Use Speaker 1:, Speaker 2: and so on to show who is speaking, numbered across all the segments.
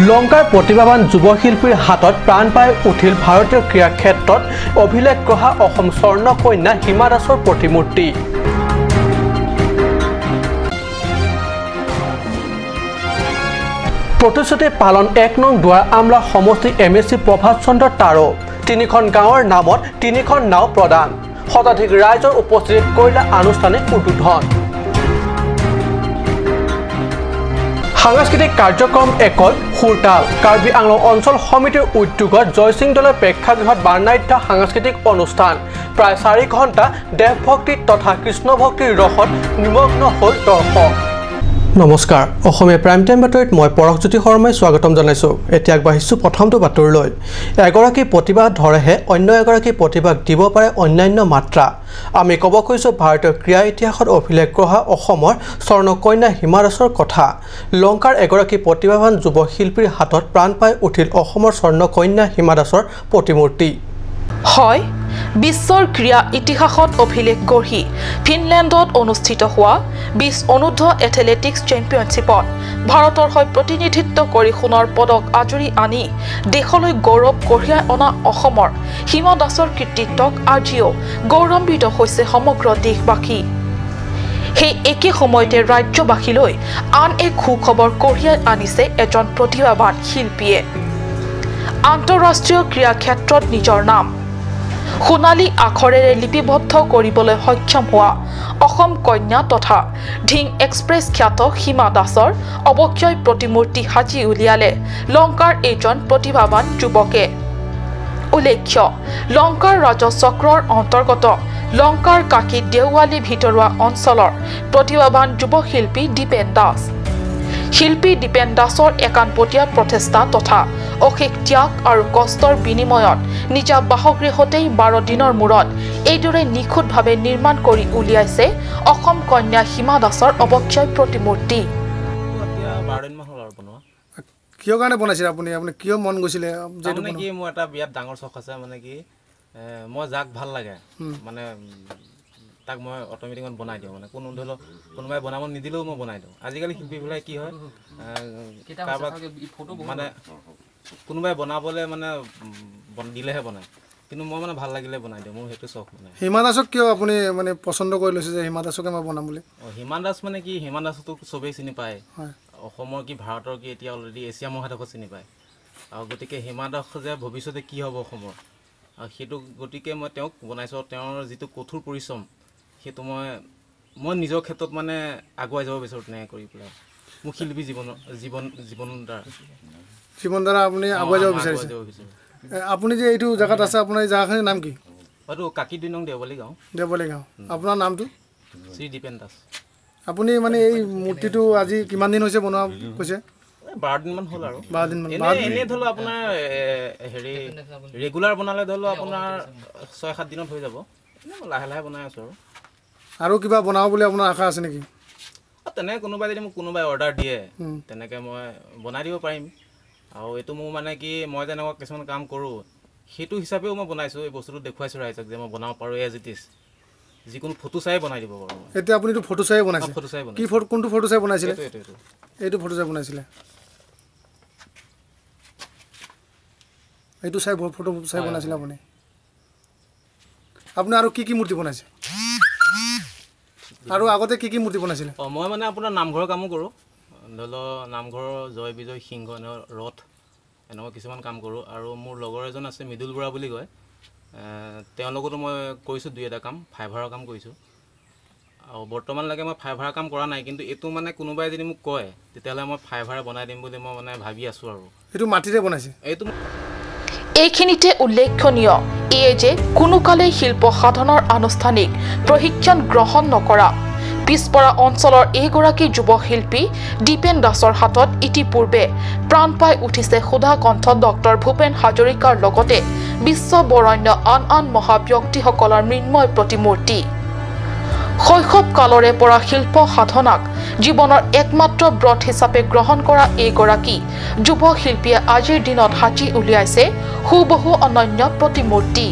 Speaker 1: লংকাৰ প্ৰতিভাৱান যুৱ শিল্পীৰ হাতত প্ৰাণ পাই উঠিল ভাৰতীয় ক্ৰীড়া ক্ষেত্ৰত অভিলেখ গঢ়া অসম স্বৰ্ণকন্যা হিমা দাসৰ প্ৰতিমূৰ্তি। প্ৰতিশ্ৰুতি পালন ১ নং দুৱাৰ আমলা সমষ্টি MAC Prabhat Chandra তাৰো তিনিখন গাঁৱৰ নামত তিনিখন নাও প্ৰদান। শতাধিক ৰাইজৰ উপস্থিতিত কৰিলে আনুষ্ঠানিক উদ্বোধন। সাংস্কৃতিক কাৰ্যক্ৰম একল সুৰতাল কাৰ্বি আংলং অঞ্চল সমিতিৰ উদ্যোগত জয়সিং দলৰ প্ৰেক্ষাগৃহত বৰ্ণাঢ্য সাংস্কৃতিক অনুষ্ঠান। প্ৰায় ৪ ঘণ্টা দেশভক্তি তথা কৃষ্ণভক্তিৰ ৰসত নিমগ্ন হ'ল দৰ্শক। নমস্কাৰ, অসমীয়া প্ৰাইম টাইম বাতৰিত মই পৰশজ্যোতি শৰ্মাই স্বাগতম জনাইছোঁ। এতিয়া আগবাঢ়িছোঁ প্ৰথমটো বাতৰিলৈ। এগৰাকী প্ৰতিভা ধৰেহে অন্য এগৰাকী প্ৰতিভাক দিব পাৰে অন্যান্য মাত্ৰা। আমি ক'ব খুজিছোঁ ভাৰতীয় ক্ৰীড়া ইতিহাসত অভিলেখ গঢ়া অসমৰ স্বৰ্ণকন্যা হিমা দাসৰ কথা। লংকাৰ এগৰাকী প্ৰতিভাৱান যুৱ শিল্পীৰ হাতত প্ৰাণ পাই উঠিল অসমৰ স্বৰ্ণকন্যা হিমা দাসৰ প্ৰতিমূৰ্তি।
Speaker 2: হয়, বিশ্বৰ ক্ৰীড়া ইতিহাসত অভিলেখ গঢ়ি ফিনলেণ্ডত অনুষ্ঠিত হোৱা ২০ অনুৰ্ধ এথলেটিক্স চেম্পিয়নশ্বিপত ভাৰতৰ হৈ প্ৰতিনিধিত্ব কৰি সোণৰ পদক আজুৰি আনি দেশলৈ গৌৰৱ কঢ়িয়াই অনা অসমৰ হিমা দাসৰ কৃতিত্বক আজিও গৌৰৱান্বিত হৈছে সমগ্ৰ দেশবাসী। সেই একে সময়তে ৰাজ্যবাসীলৈ আন এক সুখবৰ কঢ়িয়াই আনিছে এজন প্ৰতিভাৱান শিল্পীয়ে। আন্তঃৰাষ্ট্ৰীয় ক্ৰীড়া ক্ষেত্ৰত নিজৰ নাম সোণালী আখৰেৰে লিপিবদ্ধ কৰিবলৈ সক্ষম হোৱা অসম কন্যা তথা ঢিং এক্সপ্ৰেছ খ্যাত হিমা দাসৰ অৱক্ষয় প্ৰতিমূৰ্তি সাজি উলিয়ালে লংকাৰ এইজন প্ৰতিভাৱান যুৱকে। উল্লেখ্য, লংকাৰ ৰাজচক্ৰৰ অন্তৰ্গত লংকাৰ কাকী দেওৱালী ভিতৰুৱা অঞ্চলৰ প্ৰতিভাৱান যুৱশিল্পী দীপেন দাস। শিল্পী দীপেন দাসৰ একাণপতীয়া প্ৰচেষ্টা তথা অশেষ ত্যাগ আৰু কষ্টৰ বিনিময়ত নিজা বাসগৃহতেই ১২ দিনৰ মূৰত এইদৰে নিখুঁতভাৱে নিৰ্মাণ কৰি উলিয়াইছে অসম কন্যা হিমা দাসৰ অৱক্ষয় প্ৰতিমূৰ্তি।
Speaker 3: কিয় কাৰণে বনাইছিল আপুনি? আপুনি কিয় মন গৈছিলে?
Speaker 4: কি মোৰ এটা বিৰাট ডাঙৰ চখ আছে, মানে কি মই যাক ভাল লাগে মানে তাক মই অট'মেটিক বনাই দিওঁ। মানে কোনো ধৰি লওক কোনোবাই বনাব নিদিলেও মই বনাই দিওঁ। আজিকালি শিল্পীবিলাক কি হয়, কাৰোবাক মানে কোনোবাই বনাবলৈ মানে দিলেহে বনায়, কিন্তু মই মানে ভাল লাগিলে বনাই দিওঁ, মোৰ সেইটো চখ। মানে
Speaker 3: হিমা দাসক কিয় আপুনি মানে পচন্দ কৰি লৈছে যে হিমা দাসকে মই বনাম বুলি?
Speaker 4: অঁ, হিমা দাস মানে কি, হিমা দাসতো চবেই চিনি পায়, অসমৰ কি ভাৰতৰ কি এতিয়া অলৰেডি এছিয়া মহাদেশত চিনি পায়। আৰু গতিকে হিমা দাস যে ভৱিষ্যতে কি হ'ব অসমৰ, আৰু সেইটো গতিকে মই তেওঁক বনাইছোঁ। তেওঁৰ যিটো কঠোৰ পৰিশ্ৰম, সেইটো মই মই নিজৰ ক্ষেত্ৰত মানে আগুৱাই যাব বিচাৰোঁ তেনেকৈ কৰি পেলাই। মোৰ শিল্পী জীৱনৰ জীৱন জীৱন দ্বাৰা
Speaker 3: জীৱন দ্বাৰা আপুনি আগুৱাই যাব বিচাৰিছে। আপুনি যে এইটো জেগাত আছে, আপোনাৰ এই জেগাখিনিৰ নাম কি?
Speaker 4: এইটো কাকী ২ নং দেওবালী গাঁও।
Speaker 3: দেওবালী গাঁও। আপোনাৰ নামটো?
Speaker 4: শ্ৰী দীপেন দাস।
Speaker 3: আপুনি মানে এই মূৰ্তিটো আজি কিমান দিন হৈছে বনোৱা কৈছে?
Speaker 4: ১২ দিনমান হ'ল আৰু।
Speaker 3: ১২ দিনমান।
Speaker 4: এনেই ধৰি লওক আপোনাৰ হেৰি ৰেগুলাৰ বনালে ধৰি লওক আপোনাৰ ৬-৭ দিনত হৈ যাব। লাহে লাহে বনাই আছোঁ আৰু।
Speaker 3: আৰু কিবা বনাব বুলি আপোনাৰ আশা আছে নেকি?
Speaker 4: তেনেকৈ কোনোবাই যদি মোক কোনোবাই অৰ্ডাৰ দিয়ে তেনেকৈ মই বনাই দিব পাৰিম। আৰু এইটো মোৰ মানে কি, মই যেনেকুৱা কিছুমান কাম কৰোঁ সেইটো হিচাপেও মই বনাইছোঁ। এই বস্তুটো দেখুৱাইছোঁ ৰাইজক যে মই বনাব পাৰোঁ, এজ it is যিকোনো ফটো চাই বনাই দিব পাৰোঁ।
Speaker 3: এতিয়া আপুনিতো ফটো চাই বনাইছে?
Speaker 4: ফটো চাই বনাইছে।
Speaker 3: কি ফটো, কোনটো ফটো চাই বনাইছিলে?
Speaker 4: এইটো
Speaker 3: এইটো ফটো চাই বনাইছিলে। এইটো চাই ফটো চাই বনাইছিলে আপুনি? আপুনি আৰু কি কি মূৰ্তি বনাইছে? আৰু আগতে কি কি মূৰ্তি বনাইছিলে?
Speaker 4: অঁ, মই মানে আপোনাৰ নামঘৰৰ কামো কৰোঁ। ধৰি লওক নামঘৰৰ জয় বিজয় সিংহ এনেকুৱা ৰথ এনেকুৱা কিছুমান কাম কৰোঁ। আৰু মোৰ লগৰ এজন আছে মৃদুল বৰা বুলি কয়, তেওঁৰ লগতো মই কৰিছোঁ দুই এটা কাম, ফাইভাৰৰ কাম কৰিছোঁ। আৰু বৰ্তমানলৈকে মই ফাইভাৰৰ কাম কৰা নাই, কিন্তু এইটো মানে কোনোবাই যদি মোক কয় তেতিয়াহ'লে মই ফাইভাৰে বনাই দিম বুলি মই মানে ভাবি আছোঁ। আৰু
Speaker 3: এইটো মাটিৰে বনাইছে?
Speaker 4: এইটো
Speaker 2: এইখিনিতে উল্লেখনীয় এয়ে যে কোনোকালেই শিল্প সাধনৰ আনুষ্ঠানিক প্ৰশিক্ষণ গ্ৰহণ নকৰা পিছপৰা অঞ্চলৰ এইগৰাকী যুৱ শিল্পী দীপেন দাসৰ হাতত ইতিপূৰ্বে প্ৰাণ পাই উঠিছে সুধাকণ্ঠ ডক্টৰ ভূপেন হাজৰিকাৰ লগতে বিশ্ববৰণ্য আন আন মহাব্যক্তিসকলৰ মৃন্ময় প্ৰতিমূৰ্তি। শৈশৱ কালৰে পৰা শিল্প সাধনাক জীৱনৰ একমাত্ৰ ব্ৰত হিচাপে গ্ৰহণ কৰা এইগৰাকী যুৱ শিল্পীয়ে আজিৰ দিনত সাজি উলিয়াইছে হুবহু অনন্য প্ৰতিমূৰ্তি।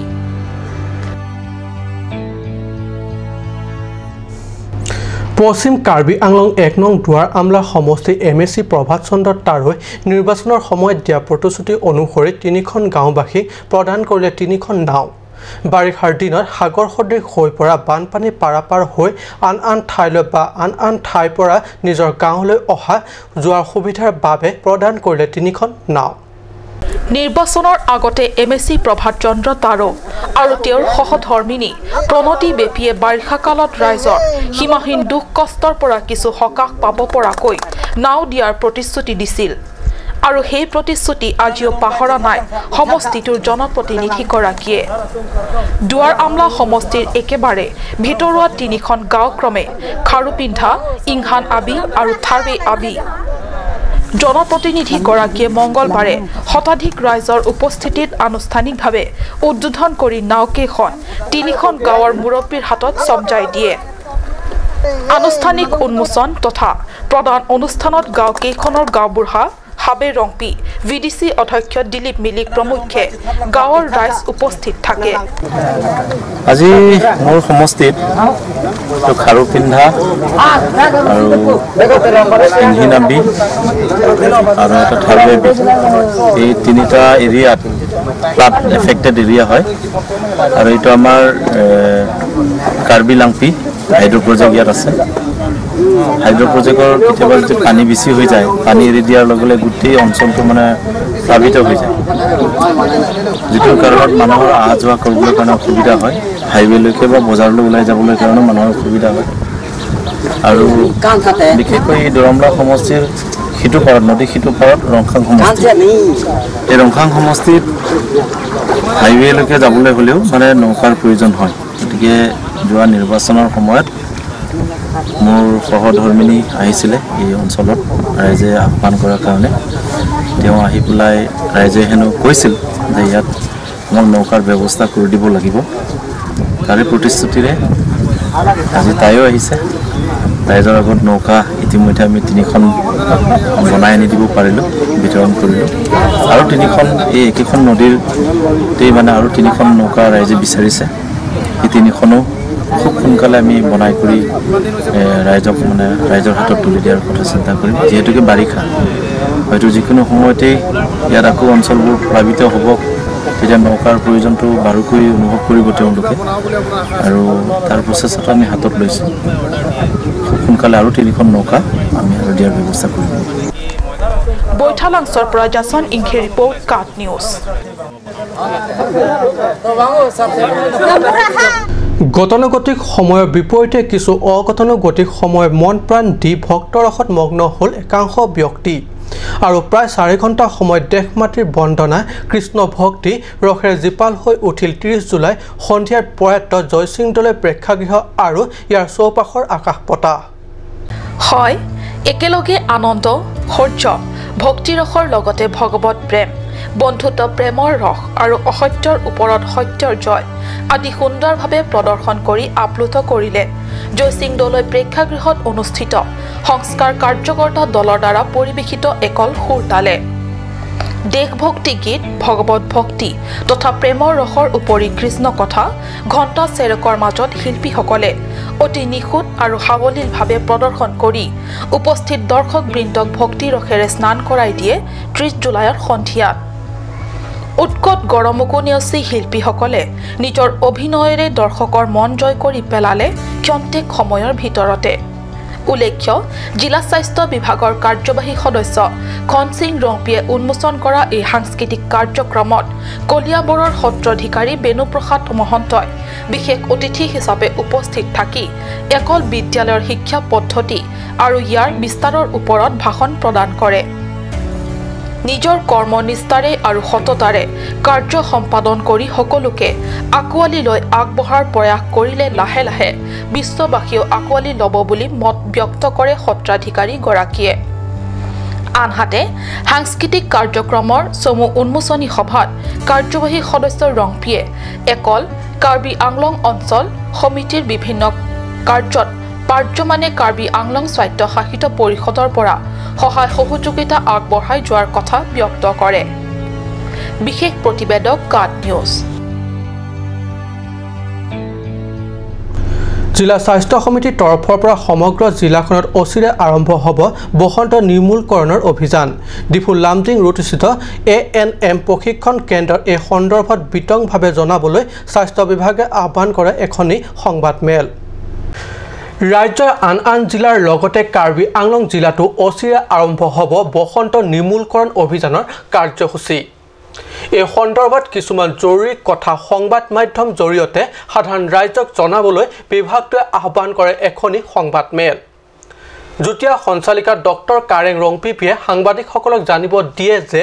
Speaker 1: পশ্চিম কাৰ্বি আংলং ১ নং দুৱাৰ আমলা সমষ্টিৰ MAC Prabhat Chandra তাৰৈ নিৰ্বাচনৰ সময়ত দিয়া প্ৰতিশ্ৰুতি অনুসৰি তিনিখন গাঁওবাসীক প্ৰদান কৰিলে তিনিখন নাও। বাৰিষাৰ দিনত সাগৰ সদৃশ হৈ পৰা বানপানী পাৰাপাৰ হৈ আন আন ঠাইলৈ বা আন আন ঠাইৰ পৰা নিজৰ গাঁৱলৈ অহা যোৱাৰ সুবিধাৰ বাবে প্ৰদান কৰিলে তিনিখন নাও।
Speaker 2: নিৰ্বাচনৰ আগতে MAC Prabhat Chandra তাৰো আৰু তেওঁৰ সহধৰ্মিনী প্ৰণতি বেপিয়ে বাৰিষাকালত ৰাইজৰ সীমাহীন দুখ কষ্টৰ পৰা কিছু সকাহ পাব পৰাকৈ নাও দিয়াৰ প্ৰতিশ্ৰুতি দিছিল আৰু সেই প্ৰতিশ্ৰুতি আজিও পাহৰা নাই সমষ্টিটোৰ জনপ্ৰতিনিধিগৰাকীয়ে। দুৱাৰ আমলা সমষ্টিৰ একেবাৰে ভিতৰুৱা তিনিখন গাঁও ক্ৰমে খাৰুপিন্ধা, ইংহান আবি আৰু থাৰ্বে আবি। জনপ্ৰতিনিধিগৰাকীয়ে মঙ্গলবাৰে শতাধিক ৰাইজৰ উপস্থিতিত আনুষ্ঠানিকভাৱে উদ্বোধন কৰি নাওকেইখন তিনিখন গাঁৱৰ মুৰব্বীৰ হাতত চমজাই দিয়ে। আনুষ্ঠানিক উন্মোচন তথা প্ৰদান অনুষ্ঠানত গাঁওকেইখনৰ গাঁওবুঢ়া হাবে ৰংপি, VDC অধ্যক্ষ দিলীপ মিলিক প্ৰমুখ্যে গাঁৱৰ ৰাইজ উপস্থিত থাকে।
Speaker 5: আজি মোৰ সমষ্টিত খাৰুপিন্ধা আৰু ইংহিনাবি আৰু এটা থাৰ্বেবি, এই তিনিটা এৰিয়াত ফ্লাড এফেক্টেড এৰিয়া হয় আৰু এইটো আমাৰ কাৰ্বি লাংপি হাইড্ৰ' প্ৰজেক্ট ইয়াত আছে। হাইড্ৰ' প্ৰজেক্টৰ কেতিয়াবা যদি পানী বেছি হৈ যায়, পানী এৰি দিয়াৰ লগে লগে গোটেই অঞ্চলটো মানে প্লাৱিত হৈ যায়, যিটোৰ কাৰণত মানুহৰ অহা যোৱা কৰিবলৈ কাৰণে অসুবিধা হয়। হাইৱেলৈকে বা বজাৰলৈ ওলাই যাবলৈ কাৰণেও মানুহৰ অসুবিধা হয়। আৰু বিশেষকৈ এই দৰমলা সমষ্টিৰ সিটো পাৰত, নদীৰ সিটো পাৰত ৰংখাং সমষ্টি, এই ৰংখাং সমষ্টিত হাইৱেলৈকে যাবলৈ হ'লেও মানে নৌকাৰ প্ৰয়োজন হয়। গতিকে যোৱা নিৰ্বাচনৰ সময়ত মোৰ সহধৰ্মিনী আহিছিলে এই অঞ্চলত ৰাইজে আহ্বান কৰাৰ কাৰণে। তেওঁ আহি পেলাই ৰাইজে হেনো কৈছিল যে ইয়াত আমাক নৌকাৰ ব্যৱস্থা কৰি দিব লাগিব। তাৰে প্ৰতিশ্ৰুতিৰে আজি তাইও আহিছে। ৰাইজৰ আগত নৌকা ইতিমধ্যে আমি তিনিখন বনাই আনি দিব পাৰিলোঁ, বিতৰণ কৰিলোঁ। আৰু তিনিখন এই একেখন নদীৰতেই মানে আৰু তিনিখন নৌকা ৰাইজে বিচাৰিছে। এই তিনিখনো খুব সোনকালে আমি বনাই কৰি ৰাইজক মানে ৰাইজৰ হাতত তুলি দিয়াৰ কথা চিন্তা কৰিম। যিহেতুকে বাৰিষা হয়তো যিকোনো সময়তেই ইয়াত আকৌ অঞ্চলবোৰ প্লাৱিত হ'ব, তেতিয়া নৌকাৰ প্ৰয়োজনটো বাৰুকৈ অনুভৱ কৰিব তেওঁলোকে আৰু তাৰ প্ৰচেছটো আমি হাতত লৈছোঁ। খুব সোনকালে আৰু তিনিখন নৌকা আমি আৰু দিয়াৰ ব্যৱস্থা কৰিম।
Speaker 2: বৈঠালাংছৰ পৰা জাছন ইংখে ৰিপৰ্ট, কাট নিউজ।
Speaker 1: গতানুগতিক সময়ৰ বিপৰীতে কিছু অগতানুগতিক সময় মন প্ৰাণ দি ভক্তৰসত মগ্ন হ'ল একাংশ ব্যক্তি আৰু প্ৰায় ৪ ঘণ্টা সময় দেশ মাতৃৰ বন্দনা কৃষ্ণ ভক্তি ৰসেৰে জীপাল হৈ উঠিল ৩০ জুলাই সন্ধিয়াৰ প্ৰয়াত জয়সিং দলৈ প্ৰেক্ষাগৃহ আৰু ইয়াৰ চৌপাশৰ আকাশ বতাহ।
Speaker 2: হয়, একেলগে আনন্দ, শৌৰ্য, ভক্তিৰসৰ লগতে ভগৱত প্ৰেম, বন্ধুত্ব প্ৰেমৰ ৰস আৰু অসত্যৰ ওপৰত সত্যৰ জয় আদি সুন্দৰভাৱে প্ৰদৰ্শন কৰি আপ্লুত কৰিলে জয়সিং দলৈ প্ৰেক্ষাগৃহত অনুষ্ঠিত সংস্কাৰ কাৰ্যকৰ্তা দলৰ দ্বাৰা পৰিৱেশিত একল সুৰতালে। দেশভক্তি গীত, ভগৱত ভক্তি তথা প্ৰেমৰ ৰসৰ উপৰি কৃষ্ণ কথা ঘণ্টা চেৰকৰ মাজত শিল্পীসকলে অতি নিখুঁত আৰু সাৱলীলভাৱে প্ৰদৰ্শন কৰি উপস্থিত দৰ্শকবৃন্দক ভক্তি ৰসেৰে স্নান কৰাই দিয়ে ৩০ জুলাইৰ সন্ধিয়াত। উৎকট গৰমকো নেওচি শিল্পীসকলে নিজৰ অভিনয়েৰে দৰ্শকৰ মন জয় কৰি পেলালে ক্ষন্তেক সময়ৰ ভিতৰতে। উল্লেখ্য, জিলা স্বাস্থ্য বিভাগৰ কাৰ্যবাহী সদস্য খনসিং ৰংপিয়ে উন্মোচন কৰা এই সাংস্কৃতিক কাৰ্যক্ৰমত কলিয়াবৰৰ সত্ৰাধিকাৰী বেণুপ্ৰসাদ মহন্তই বিশেষ অতিথি হিচাপে উপস্থিত থাকি একল বিদ্যালয়ৰ শিক্ষা পদ্ধতি আৰু ইয়াৰ বিস্তাৰৰ ওপৰত ভাষণ প্ৰদান কৰে। নিজৰ কৰ্মনিষ্ঠাৰে আৰু সততাৰে কাৰ্য সম্পাদন কৰি সকলোকে আঁকোৱালি লৈ আগবঢ়াৰ প্ৰয়াস কৰিলে লাহে লাহে বিশ্ববাসীয়েও আঁকোৱালি ল'ব বুলি মত ব্যক্ত কৰে সত্ৰাধিকাৰীগৰাকীয়ে। আনহাতে সাংস্কৃতিক কাৰ্যক্ৰমৰ চমু উন্মোচনী সভাত কাৰ্যবাহী সদস্য ৰংপিয়ে একল কাৰ্বি আংলং অঞ্চল সমিতিৰ বিভিন্ন কাৰ্যত পাৰ্যমানে কাৰ্বি আংলং স্বায়ত্তশাসিত পৰিষদৰ পৰা সহায় সহযোগিতা আগবঢ়াই যোৱাৰ কথা ব্যক্ত কৰে। বিশেষ প্ৰতিবেদক, কাট নিউজ।
Speaker 1: জিলা স্বাস্থ্য সমিতিৰ তৰফৰ পৰা সমগ্ৰ জিলাখনত অচিৰে আৰম্ভ হ'ব বসন্ত নিৰ্মূলকৰণৰ অভিযান। ডিফু লামডিং ৰোডস্থিত ANM প্ৰশিক্ষণ কেন্দ্ৰত এই সন্দৰ্ভত বিতংভাৱে জনাবলৈ স্বাস্থ্য বিভাগে আহ্বান কৰে এখনি সংবাদমেল। ৰাজ্যৰ আন আন জিলাৰ লগতে কাৰ্বি আংলং জিলাতো অচিৰে আৰম্ভ হ'ব বসন্ত নিৰ্মূলকৰণ অভিযানৰ কাৰ্যসূচী। এই সন্দৰ্ভত কিছুমান জৰুৰী কথা সংবাদ মাধ্যম জৰিয়তে সাধাৰণ ৰাইজক জনাবলৈ বিভাগটোৱে আহ্বান কৰে এখনি সংবাদমেল। যুটীয়া সঞ্চালিকা ডক্টৰ কাৰেং ৰংপিপিয়ে সাংবাদিকসকলক জানিব দিয়ে যে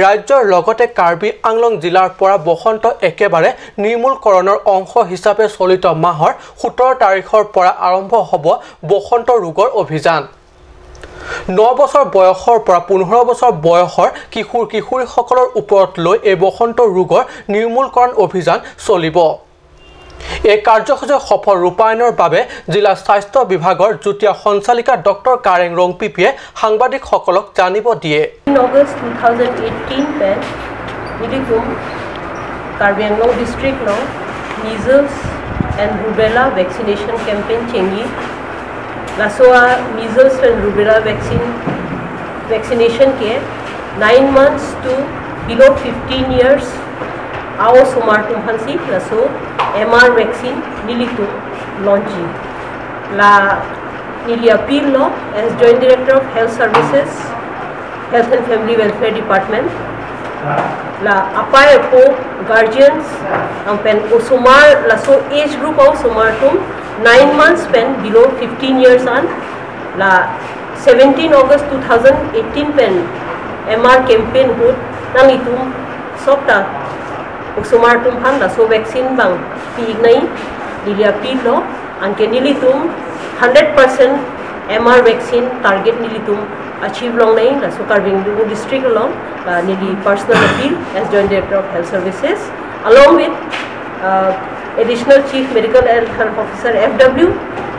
Speaker 1: ৰাজ্যৰ লগতে কাৰ্বি আংলং জিলাৰ পৰা বসন্ত একেবাৰে নিৰ্মূলকৰণৰ অংশ হিচাপে চলিত মাহৰ 17 তাৰিখৰ পৰা আৰম্ভ হ'ব বসন্ত ৰোগৰ অভিযান। 9 বছৰ বয়সৰ পৰা 15 বছৰ বয়সৰ কিশোৰ কিশোৰীসকলৰ ওপৰত লৈ এই বসন্ত ৰোগৰ নিৰ্মূলকৰণ অভিযান চলিব। এই কাৰ্যসূচীৰ সফল ৰূপায়ণৰ বাবে জিলা স্বাস্থ্য বিভাগৰ যুটীয়া সঞ্চালিকা ডক্টৰ কাৰেং ৰংপিপিয়ে সাংবাদিকসকলক জানিব দিয়ে।
Speaker 6: August 2018 pen nilitum Karbi Anglong district no measles and rubella vaccination campaign chengi lasoa measles and rubella vaccination ke 9 months to below 15 years ao somar tum hansi laso MR vaccine nilitu launchi la nili appeal no as Joint Director of Health Services, Health and Family Welfare Department la apai po guardians pen osomar laso age group ao somar tum 9 months pen below 15 years on la 17 August 2018 pen MR campaign hut nang itum sokta usomar tum han la so vaccine bang piig nai nili appeal lo anke nili tum 100% MR vaccine target nili tum achieve long nai la so Karbi Anglong district long la nili personal appeal as Joint Director of Health Services along with Additional Chief Medical and Health Officer FW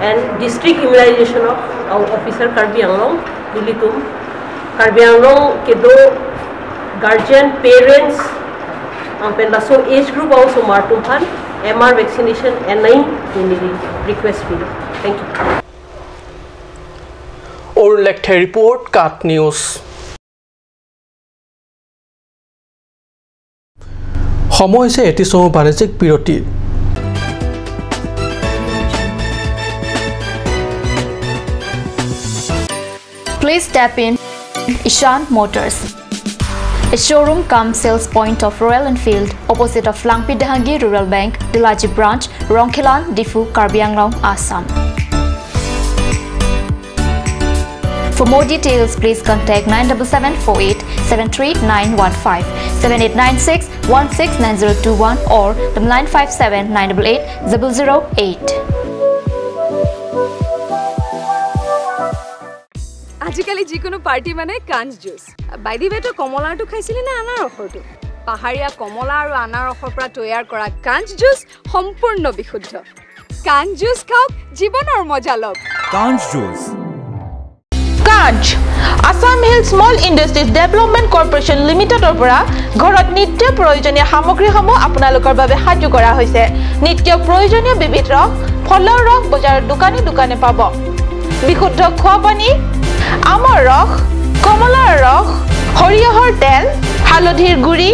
Speaker 6: and District Immunization of Officer Karbi Anglong nili tum Karbi Anglong ke do guardian parents pen laso age group also martum han MR vaccination NI nili request me. Thank you.
Speaker 1: Arun Lekthe report, Kat News. সময় হৈছে এটি চমু বাণিজ্যিক বিৰতি।
Speaker 7: Please tap in Ishan Motors, a showroom cum sales point of Royal Enfield, opposite of Langpi Dahangi Rural Bank, Dilaji Branch, Rongkhilan, Difu, Karbi Anglong, Assam. For more details, please contact 97748 73915, 7896 169021 or 957 988 008.
Speaker 8: আজিকালি যিকোনো party মানে কাঞ্চ juice. By the ৱে, তই কমলাৰটো খাইছিলি নে আনাৰসৰটো? পাহাৰীয়া কমলা আৰু আনাৰসৰ পৰা তৈয়াৰ কৰা কাঞ্চ জুচ সম্পূৰ্ণ বিশুদ্ধ। কাঞ্চ জুচ খাওক, জীৱনৰ মজা লওক।
Speaker 9: কাঞ্চ juice.
Speaker 2: Kanch Assam hill small industries development corporation লিমিটেডৰ পৰা ঘৰত নিত্য প্ৰয়োজনীয় সামগ্ৰীসমূহ আপোনালোকৰ বাবে সাজু কৰা হৈছে। নিত্য প্ৰয়োজনীয় বিবিধ ৰস, ফলৰ ৰস বজাৰৰ দোকানে দোকানে পাব। বিশুদ্ধ খোৱা পানী, আমৰ ৰস, কমলাৰ ৰস, সৰিয়হৰ তেল, হালধিৰ গুড়ি,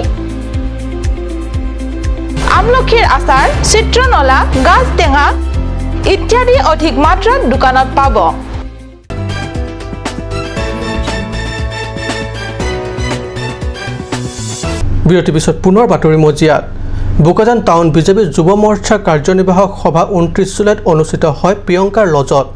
Speaker 2: আমলখিৰ আচাৰ, চিত্ৰনলা, গাজ টেঙা ইত্যাদি অধিক মাত্ৰাত দোকানত পাব।
Speaker 1: বিৰতিৰ পিছত পুনৰ বাতৰি মজিয়াত। বোকাজান টাউন বিজেপি যুৱ মৰ্চাৰ কাৰ্যনিৰ্বাহক সভা 29 জুলাইত অনুষ্ঠিত হয় প্ৰিয়ংকাৰ লজত।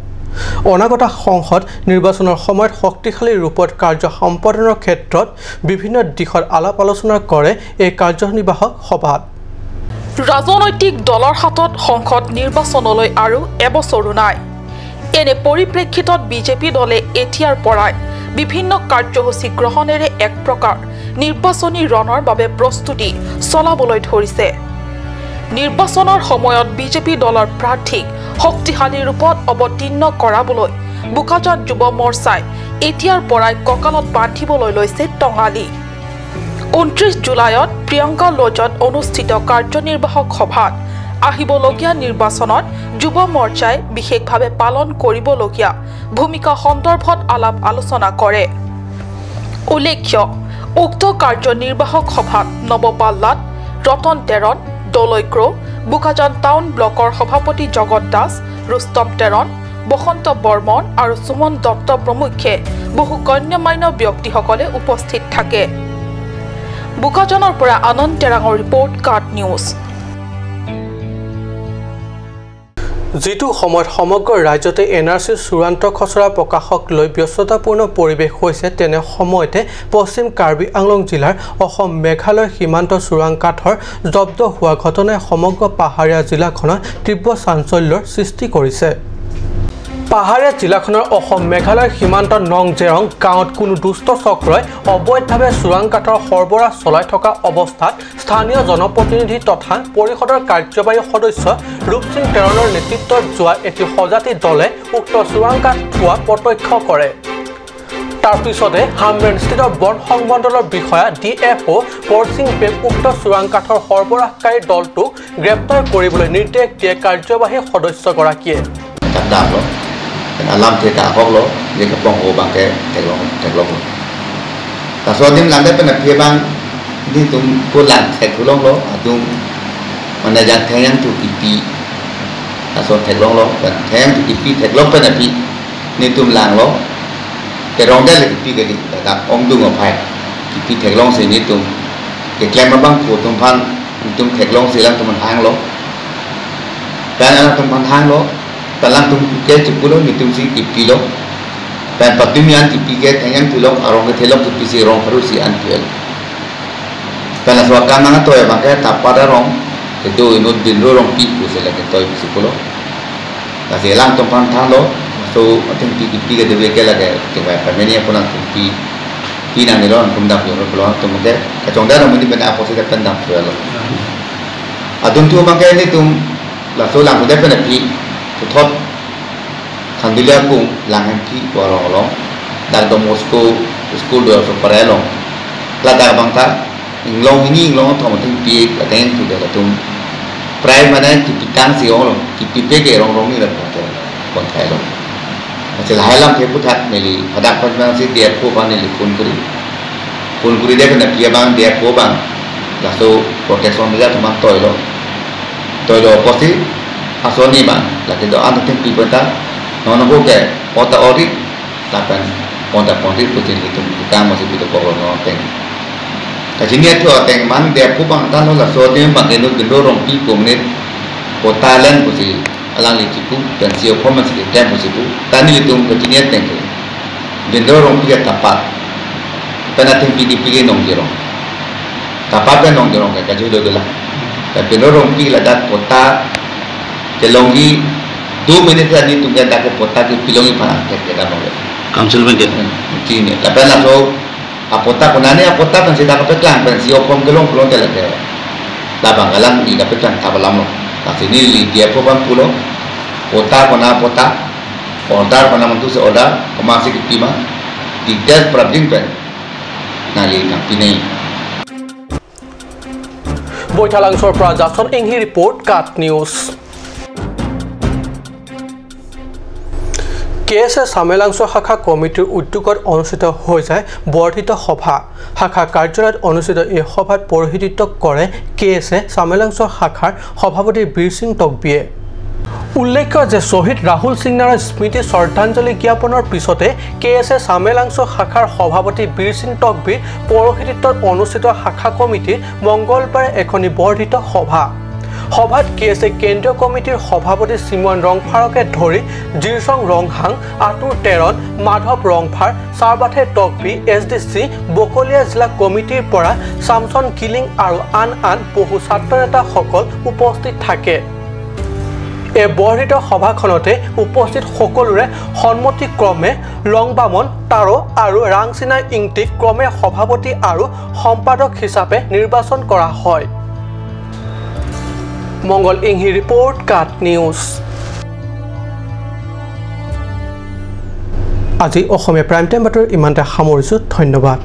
Speaker 1: অনাগত সংসদ নিৰ্বাচনৰ সময়ত শক্তিশালী ৰূপত কাৰ্য সম্পাদনৰ ক্ষেত্ৰত বিভিন্ন দিশত আলাপ আলোচনা কৰে এই কাৰ্যনিৰ্বাহক সভাত।
Speaker 2: ৰাজনৈতিক দলৰ হাতত সংসদ নিৰ্বাচনলৈ আৰু এবছৰো নাই। এনে পৰিপ্ৰেক্ষিতত বিজেপি দলে এতিয়াৰ পৰাই বিভিন্ন কাৰ্যসূচী গ্ৰহণেৰে এক প্ৰকাৰ নিৰ্বাচনী ৰণৰ বাবে প্ৰস্তুতি চলাবলৈ ধৰিছে। নিৰ্বাচনৰ সময়ত বিজেপি দলৰ প্ৰাৰ্থীক শক্তিশালী ৰূপত অৱতীৰ্ণ কৰাবলৈ বোকাজান যুৱ মৰ্চাই এতিয়াৰ পৰাই কঁকালত বান্ধিবলৈ লৈছে টঙালি। 29 জুলাইত প্ৰিয়ংকা লজত অনুষ্ঠিত কাৰ্যনিৰ্বাহক সভাত আহিবলগীয়া নিৰ্বাচনত যুৱ মৰ্চাই বিশেষভাৱে পালন কৰিবলগীয়া ভূমিকা সন্দৰ্ভত আলাপ আলোচনা কৰে। উল্লেখ্য, উক্ত কাৰ্যনিৰ্বাহক সভাত নৱপাল লাট, ৰতন টেৰণ, দলৈ ক্ৰ', বোকাজান টাউন ব্লকৰ সভাপতি জগত দাস, ৰুস্তম টেৰণ, বসন্ত বৰ্মন আৰু সুমন দত্ত প্ৰমুখ্যে বহু গণ্যমান্য ব্যক্তিসকলে উপস্থিত থাকে। বোকাজানৰ পৰা আনন্দ টেৰাঙৰ ৰিপৰ্ট, কাট নিউজ।
Speaker 1: যিটো সময়ত সমগ্ৰ ৰাজ্যতে এন আৰ চিৰ চূড়ান্ত খচৰা প্ৰকাশক লৈ ব্যস্ততাপূৰ্ণ পৰিৱেশ হৈছে, তেনে সময়তে পশ্চিম কাৰ্বি আংলং জিলাৰ অসম মেঘালয় সীমান্ত চোৰাং কাঠৰ জব্দ হোৱা ঘটনাই সমগ্ৰ পাহাৰীয়া জিলাখনত তীব্ৰ চাঞ্চল্যৰ সৃষ্টি কৰিছে। পাহাৰীয়া জিলাখনৰ অসম মেঘালয় সীমান্ত নং জেৰং গাঁৱত কোনো দুষ্ট চক্ৰই অবৈধভাৱে চোৰাং কাঠৰ সৰবৰাহ চলাই থকা অৱস্থাত স্থানীয় জনপ্ৰতিনিধি তথা পৰিষদৰ কাৰ্যবাহী সদস্য ৰূপসিং টেৰণৰ নেতৃত্বত যোৱা এটি সজাতি দলে উক্ত চোৰাং কাঠ থোৱা প্ৰত্যক্ষ কৰে। তাৰ পিছতে হামৰেনস্থিত বন সংমণ্ডলৰ বিষয়া ডি এফ অ' পৰসিং বেগ উক্ত চোৰাং কাঠৰ সৰবৰাহকাৰী দলটোক গ্ৰেপ্তাৰ কৰিবলৈ নিৰ্দেশ দিয়ে কাৰ্যবাহী সদস্যগৰাকীয়ে।
Speaker 9: Alam te ta hok lo je ka pong o bang ke teklong teklong ta so dim lang de pen phe bang ni tum ko lan thek long lo adum man ja theng tu pi pi ta so teklong lo pen theng tu pi pi teklong pen pi ni tum lang lo ke rong de le pi ke di ta ong dung o phai pi pi teklong se ni tum ke klem bang ko tum phan tum teklong se lang tum hang lo pen ala tum phan hang lo palang tum ke chupulo ni tum si kipilo pan patumian kipi ke thengan tulok arong ke thelok kipi si rong paru si antuel pan aswa kamanga toy bang ke tapada rong ke do inut din ro rong pi ku se la ke toy si pulo ta se lang tum pan than lo so ating pi kipi ke debe ke la ke ke ba pamenia pona tum pi pi na ni ron tum dap yo ro tum ke ka chong da ro muni ben apo se ka pen dap lo adun tu bang ke ni tum la so lang ku de pen pi thot khandulia kung langan ki warong long dak do Moscow school do so parelong la dak bang ta inglong ni inglong thom ting pi la teng tu de la tum prai mane ki pitang si ong long ki pi pe ke rong rong ni la ko kon thai long se la halam the puthat ne li phadak phan bang si dia pho ban ne li kun kuri de na pia bang dia pho bang la so protection de thom toy lo posi asoni bang la ke do an ting pi pata no no ko ke ota ori la pan ponta ponti putin itu ka mo si pi to ko no teng ka jinia tu teng man de pu bang ta no la so te bang ke no bin ro rong pi ko ne ko ta len ko si alang li ki pu tan si ko ma si tem ko si pu ta ni tum ka jinia teng ke bin ro rong pi ta pat pa na ting pi di pi ke nong ji rong ta pat ka nong ji rong ka ju do la ta bin ro rong pi la dat ko ta kelongi 2 minute ani tungga dak pota ke pilongi phana ke ke da mong
Speaker 10: council ban ke
Speaker 9: chini la pa la so apota konane apota pan se da ka petlang pan si opom kelong kelong te la ke la bangalang ni ka petlang ta balam lo ta sini li dia po ban pulo pota kona pota order kona mantu se order koma se ki tima details prabding pen na li na pinei
Speaker 1: বৈঠালাংছৰ পৰা জাছন ইংহি report, কাট news. কে S এ চামেলাংছ শাখা কমিটিৰ উদ্যোগত অনুষ্ঠিত হৈ যায় বৰ্ধিত সভা। শাখা কাৰ্যালয়ত অনুষ্ঠিত এই সভাত পৌৰোহিত্য কৰে কে এছ এ চামেলাংছ শাখাৰ সভাপতি বীৰসিং টকবিয়ে। উল্লেখ্য যে শ্বহীদ ৰাহুল সিংনাৰৰ স্মৃতি শ্ৰদ্ধাঞ্জলি জ্ঞাপনৰ পিছতে কে এছ এ চামেলাংছ শাখাৰ সভাপতি বীৰসিং টকবিৰ পৌৰোহিত্যত অনুষ্ঠিত শাখা কমিটিৰ মংগলবাৰে এখনি বৰ্ধিত সভা। সভাত কে এছ এ কেন্দ্ৰীয় কমিটিৰ সভাপতি চিমন ৰংফাৰকে ধৰি Jirsong Ronghang, Atur Teron, Madhav Rongphar, Sarbathe Tokbi, S D C, Bokolia জিলা কমিটিৰ পৰা চামচন কিলিং আৰু আন আন বহু ছাত্ৰ নেতাসকল উপস্থিত থাকে। এই বৰ্ধিত সভাখনতে উপস্থিত সকলোৰে সন্মতিক্ৰমে লংবামন তাৰো আৰু ৰাংচিনা ইংটিক ক্ৰমে সভাপতি আৰু সম্পাদক হিচাপে নিৰ্বাচন কৰা হয়। মংগল ইংহি ৰিপৰ্ট, কাট নিউজ। আজি অসমীয়া প্ৰাইম টাইম বাতৰি ইমানতে সামৰিছোঁ। ধন্যবাদ।